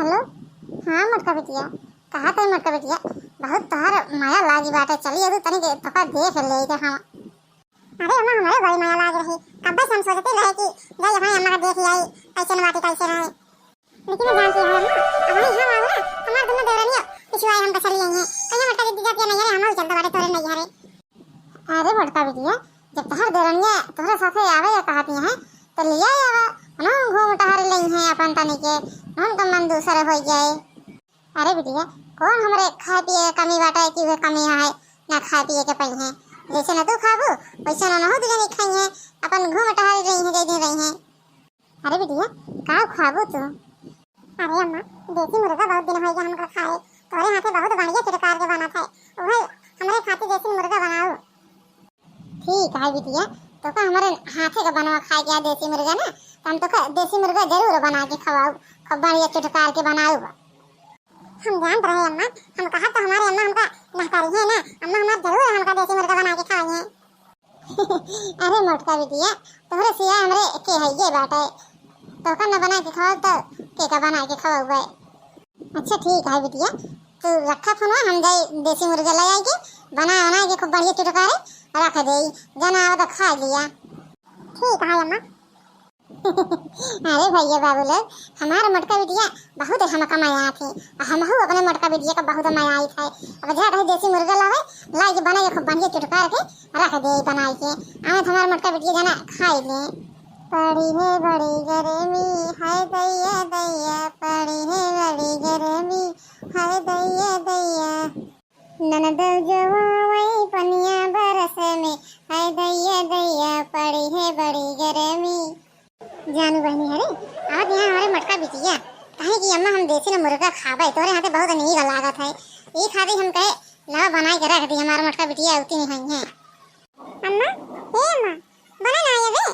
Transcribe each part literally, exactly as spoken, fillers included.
हेलो, हाँ मोटका बिटिया, कहा थे मोटका बिटिया, बहुत तोहर माया लागी बाटे, चली अदू तनी के तोका देख ले के हम। अरे अम्मा, हमरे बड़ी माया लाग रही, कब्बे से हम सोचते रहे कि जाई अपने अम्मा का देख आई, कैसे बाटी कैसे रहे। लेकिन जानती है अम्मा, अब वही हम आवे ना, हमार दोनों देवरानियाँ पिछुआए हमका चली आई हैं, कहीं मोटका दीदी जाती है नहीं है, हम चलते बाटे तोरे नहीं है। अरे मोटका बिटिया, जब तोहर देवरानियाँ तोहरे साथे आवे या कहती हैं, तो लिया आवा, हम घूम टहर लेई हैं अपन तनी के, उनका मन दूसरे हो जाए। अरे बिटिया, कौन हमरे खाए पिए के कमी बाटे कि उहे कमी है, ना खाए पिए के पई हैं। जैसे ना तू खाबू, वैसे ना नहु दुजनी खाई हैं, अपन घूम टहर रही हैं, जय दिन रही हैं। अरे बिटिया, का खाबू तू? अरे अम्मा, देसी मुर्गा बहुत दिन हो गया हमका खाए, तोरे हाथे बहुत बढ़िया चुटकार के बनत है, उहे हमरे खातिर देसी मुर्गा बनाऊ। ठीक है बिटिया, तोका हमरे हाथे का बनवा खाए के देसी मुर्गा ना, तो हम तोका देसी मुर्गा जरूर बना के खवाऊ, खूब बढ़िया चुटकार के बनाऊ। हम जानत रहे अम्मा, हम कहा तो हमारे अम्मा हमका नहकारी है ना, अम्मा हमार जरूर हमका देसी मुर्गा बना के खवाई है। अरे मोटका बिटिया, तोहरे सिवा हमरे के है ये बाटे, तोका न बना के खवाऊ तो के का बना के खवाऊ? अच्छा ठीक है बिटिया, तू रखा फोनवा, हम जाई देसी मुर्गा ले आई के बना उना के खूब बढ़िया चुटकारे रख देई, जना आवा तो खा लिया। ठीक है अम्मा। अरे भैया बाबू लोग, हमार मोटका बिटिया बहुत हमका माया थी, हमहू अपने मोटका बिटिया का बहुत माया आई थे। अब जा रही देसी मुर्गा लावे, लाई के बना के खूब बढ़िया चुटकार के रख दे बनाई के, आवे तो हमार मोटका बिटिया जना खाई ले। पड़ी है बड़ी गर्मी, हाय दैया दैया, पड़ी है बड़ी गर्मी, हाय दैया दैया। ननदो जो आवे पनिया बरस में, हाय दैया दैया, पड़ी है बड़ी गर्मी। जानू बहनी, अरे आवत यहाँ हमारे मोटका बिटिया, कहे कि अम्मा हम देसी न मुर्गा खाबे, तोरे हाथे बहुत नीक लागत है, ई खातिर हम कहे लावा बनाए के रख दी, हमार मोटका बिटिया अउती नहीं है। अम्मा, हे अम्मा, बना ना आए बे।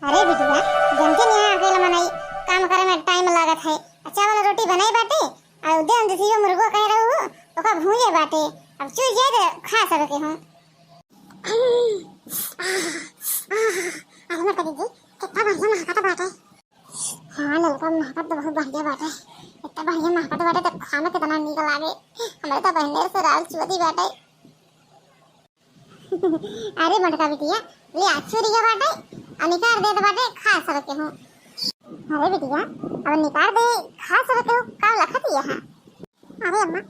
अरे बिटिया, जनते नहीं है अकेला मनई, काम करे में टाइम लागत है। अच्छा वाला रोटी बनाई बाटे, और दे हम दूसरी मुर्गो कह रहू हो, ओका भूंजे बाटे। अब चुल जाए तो खा सबके हूँ। अरे मोटका दीदी, कितना बढ़िया महकत बाटे। हाँ ललका, महकत तो बहुत बढ़िया बाटे, इतना बढ़िया महकत बाटे तो खाए में कितना नीक लागे। हमरे तो बहनेर से राल चुअती बाटे। अरे मोटका बिटिया, ले आ चुरिया बाटे, आ निकार देत बाटे, खा सबके हूँ। अरे बिटिया, अब निकार दे, खा सबके हूँ, का लखत यहाँ? अरे अम्मा,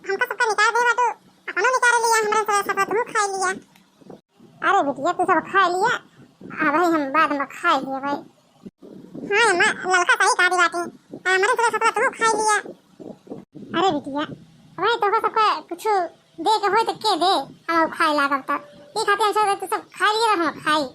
हमका सबका निकार दे बाटू, अपनो निकार लिया, हमरे सब सब तू खाई लिया। अरे बिटिया, तू सब खाई लिया, अब हम बाद में खाई लिया भाई। हाँ अम्मा, ललका सही कहा दी बाटे, हमरे सब सब तू खाई लिया। अरे बिटिया, भाई तोहका सबका कुछ दे के होई तो के दे, हम खाए लागब तब। ई खातिर हम सब, तू सब खा लिए, हम खाई।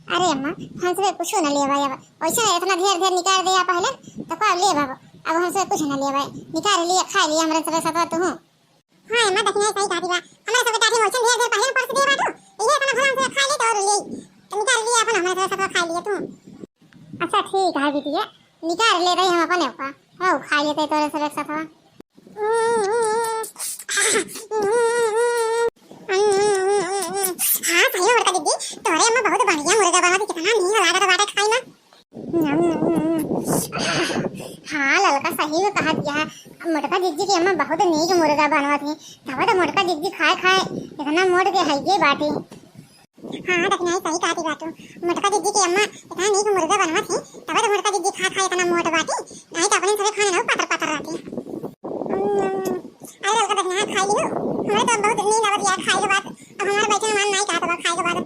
अरे अम्मा, हम सब कुछ न लेबे अब। वैसे इतना ढेर ढेर निकाल दे आप पहले, तो का लेबे अब? अब हम सब कुछ न लेबे, निकाल लिए, खा लिए हमरे सब साथ तू। हाँ अम्मा, दखिना सही कहा दी बा। हमारे सब टाटी में वैसे ढेर ढेर पहले परस दिए बाटू, ये अपना भला से खा ले तो और ले, तो निकाल लिए अपन हमरे सब साथ खा लिए तू। अच्छा ठीक है बिटिया, निकाल ले रही हम अपने ऊपर। हाँ, खा लेते तोरे सब एक साथ। हाँ, सही में बड़का दीदी, तोरे अम्मा बहुत बढ़िया मुर्गा बनाती, कितना नीक लागत बाटे खाई में। हाँ, ललका सही में कहा दिया है, मोटका जिज्जी की अम्मा बहुत नीक मुर्गा बनवा थी, तब तो मोटका जिज्जी खाए खाए इतना मोट के है ये बाटी। हाँ, दखिनाई सही कहती बाटू। मोटका जिज्जी की अम्मा इतना नीक मुर्गा बनवत ही, तबे तो मोटका जिज्जी खा खा इतना मोट बाटी, नहीं तो अपने सबे खाने ना पातर पातर रहती। हम्म, अरे ललका दखिना खा लियो, हमरे तो बहुत नींद आवत यार खाए के बाद, अब हमारे बैठे मन नहीं कहत बा खाए के बाद।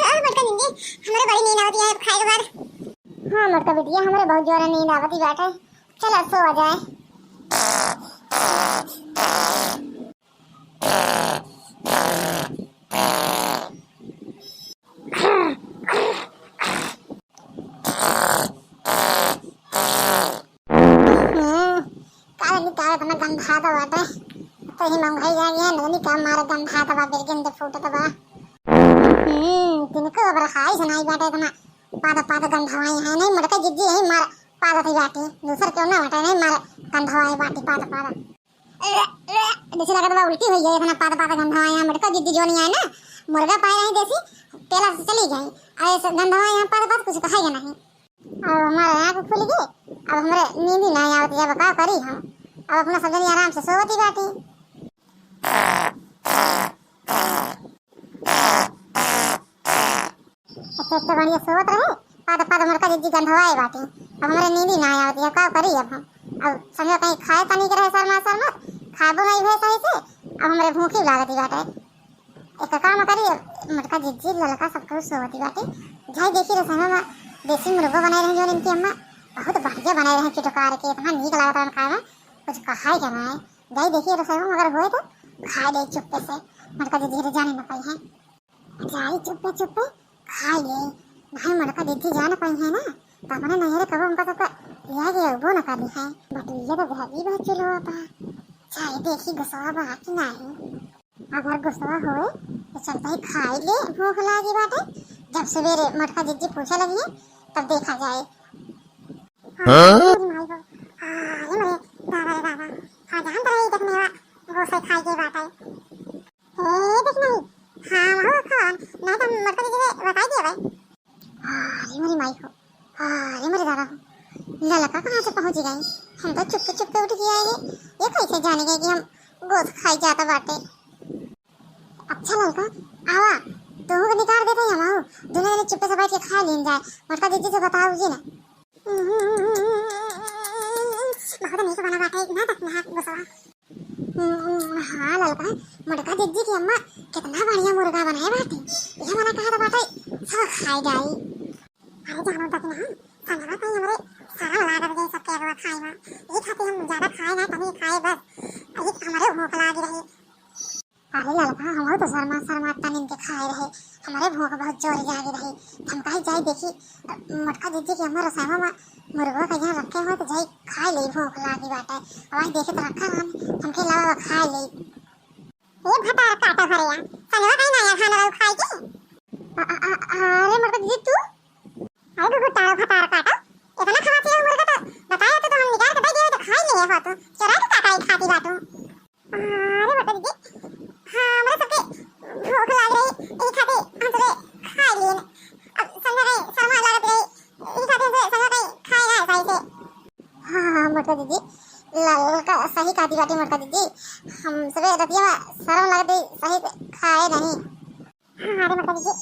अरे मोटका जिज्जी, हमरे बड़ी नींद आवत यार खाए के बाद। हाँ मोटका बिटिया, हमरे बहुत जोर नींद आवत ही बाटे, चल अब सोवा जाए। हम्म, का जानी का इतना गंधात बाटे। तो ही मंगाई जाए है, नहीं का मारे गंधात बा, बिरगिन दे फूटत बा। हम्म, तिनको अब रहाई से नहीं बाटे इतना पाद पाद गंधवाई है, नहीं मोटका जिज्जी यही मार पाद थी बाटी, दूसर क्यों ना बाटे, नहीं मार गंधवाई बाटी पाद पाद। जैसे लगत बा उल्टी हो जाए, इतना पाद पाद गंधवा यहाँ। मोटका जिज्जी जो नहीं आए ना, मुर्गा पाए रही देसी, तेला से चली गई। अरे इस गंधवा यहाँ पाद पाद कुछ कहा ही नहीं। अब हमार आँख खुल गई, अब हमरे नींद ही ना आवत, अब का करी हम? अब अपना सब जनी आराम से सोवती बाटी। अच्छा, अच्छा, बढ़िया सोवत रहे, पाद पाद मोटका जिज्जी गंधवाए बाटी। अब हमरे नींद ही ना आवत, अब का करी अब हम? अब समझो कहीं खाए तनी के रहे शर्मा शर्मा, खाबो नहीं भे सही से, अब हमरे भूखी लागती बाटे। एक काम करी, मोटका जिज्जी ललका सब कुछ सोवती बाटे, जाई देखी रसोई में देसी मुर्गो बनाए रहे जो इनकी अम्मा, बहुत बढ़िया बनाए रहे, चुटकार के इतना नीक लागत रहे खाए में, कुछ कहा ही के ना है। जाई देखी रसोई में अगर होए तो खाए ले चुप्पे से, मोटका जिज्जी रे जाने न पाई है। जाई चुप्पे चुप्पे खाए ले, नहीं मोटका जिज्जी जान पाई है ना, तो अपने नैहरे कबो उनका सबका लिया के अबो न करी है। बटुइया तो घर ही बहुत चुलवा बा, जाई देखी गुस्सा बा कि नहीं। अगर गुस्सा होए तो चलता ही खाई ले, भूख लागी बाटे। जब सवेरे मोटका जिज्जी पूछे लगी तब देखा जाए। हाँ? अरे माई गो, अरे मोरे दादा रे दादा, हाँ जानत रही देखने वा गोसाई खाई के बाटे। ए देख नहीं, हाँ वहाँ खान, नहीं तो मोटका जिज्जी के बताई दिया भाई। अरे मोरी माई हो, अरे मोरे दादा हो, ललका कहाँ से पहुँच गई? हम तो चुपके चुपके उठ के आए हैं, ये कैसे जाने गए कि हम गोस खाई जाता बाटे? अच्छा ललका, आवा, तुहू के निकाल देते हैं हम, आओ, दोनों जने चुपके से बैठ के खा लीन जाए, मोटका जिज्जी से बताओ जी ना। बहुत नीक बना बाटे, ना तक ना गोसवा। हम्म, हाँ ललका, मोटका जिज्जी की अम्मा कितना बढ़िया मुर्गा बनाए बाटे। ये मना कहा तो बाटे, सब खाए जाई। अरे जानो तक ना, संगवा कहीं हमरे सारा लागत गए सबके अगवा खाए में। ये खातिर हम ज्यादा खाए ना, तनी खाए बस। ये हमरे भूख लागी रही। अरे ललका, हम तो शर्मा शर्मा तनी के खाए रहे, हमरे भूख बहुत जोर जागी रही। हम कहे जाई देखी, मोटका जिज्जी की अम्मा रसोई में मुर्गवा का यहाँ रखे हो तो जाई खाए ले, भूख लागी बाटे। अब आज देखे तो रखा हम, हमके अलावा वो खाए ले। ये भतार काटा भरिया, संगवा कहीं नया खाना वाला खाए के? अ-, अ-, अ-, अरे मोटका जिज्जी तू? अरे घुघुटाओ भतार काटा, इतना खवाती है मुर्गा तो बताया तो, तो हम निकाल के दे दिए तो खाई लिए हो तू, चोरा के काटा ही खाती बाटू। अरे मोटका जिज्जी, हाँ, हमरे सबके भूख लाग रही, ई खातिर हम सबे खा लिए। अब संध्या रही, शर्मा लागत रही, ई खातिर से संध्या कहीं खाए ना सही से। हाँ, हाँ, मोटका जिज्जी, ललका सही कहती बाटी मोटका जिज्जी, हम सबे रतिया में शर्म लागत रही, सही से खाए नहीं। हाँ, अरे मोटका जिज्जी,